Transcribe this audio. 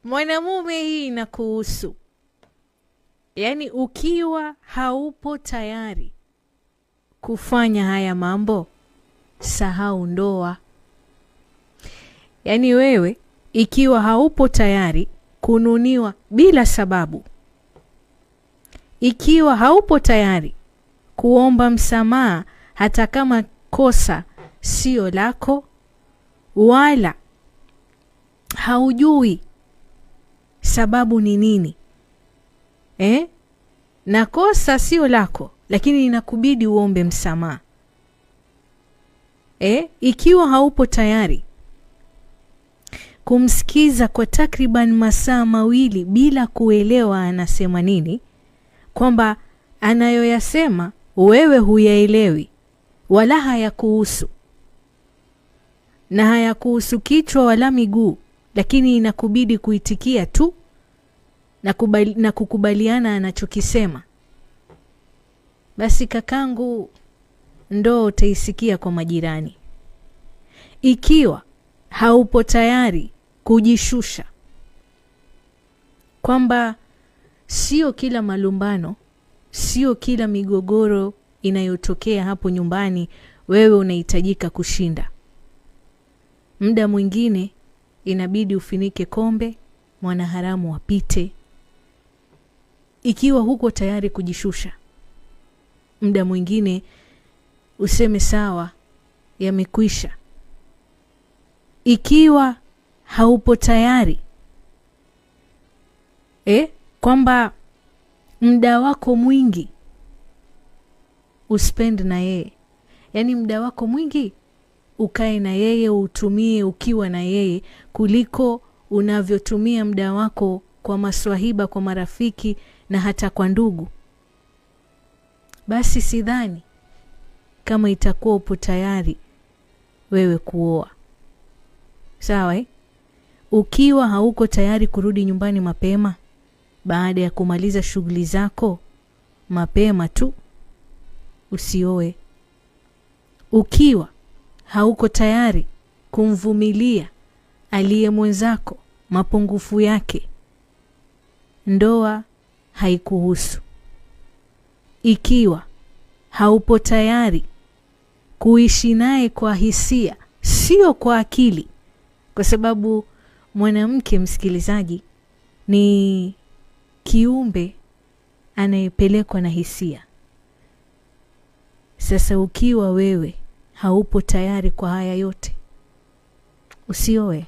Mwanamume, hii inakuhusu. Yaani ukiwa haupo tayari kufanya haya mambo, sahau ndoa. Yaani wewe ikiwa haupo tayari kununiwa bila sababu, ikiwa haupo tayari kuomba msamaha hata kama kosa sio lako wala haujui sababu ni nini, eh? Na kosa sio lako, lakini inakubidi uombe msamaha, eh? Ikiwa haupo tayari kumsikiza kwa takriban masaa 2 bila kuelewa anasema nini, kwamba anayoyasema wewe huyaelewi wala hayakuhusu, na hayakuhusu kichwa wala miguu, lakini inakubidi kuitikia tu na kukubaliana anachokisema, basi kakangu, ndoo utaisikia kwa majirani. Ikiwa haupo tayari kujishusha, kwamba sio kila malumbano, sio kila migogoro inayotokea hapo nyumbani wewe unahitajika kushinda. Muda mwingine inabidi ufinike kombe, mwanaharamu apite. Ikiwa huko tayari kujishusha, muda mwingine useme sawa, yamekwisha. Ikiwa haupo tayari kwamba muda wako mwingi uspend na yeye, yaani muda wako mwingi ukae na yeye, utumie ukiwa na yeye, kuliko unavyotumia muda wako kwa maswahiba, kwa marafiki na hata kwa ndugu, basi sidhani kama itakuwa upo tayari wewe kuoa. Sawa, eh? Ukiwa hauko tayari kurudi nyumbani mapema baada ya kumaliza shughuli zako mapema tu, usioe. Ukiwa hauko tayari kumvumilia aliye mwenzako mapungufu yake, ndoa haikuhusu. Ikiwa haupo tayari kuishi naye kwa hisia, sio kwa akili, kwa sababu mwanamke, msikilizaji, ni kiumbe anayepelekwa na hisia. Sasa ukiwa wewe haupo tayari kwa haya yote, usioe.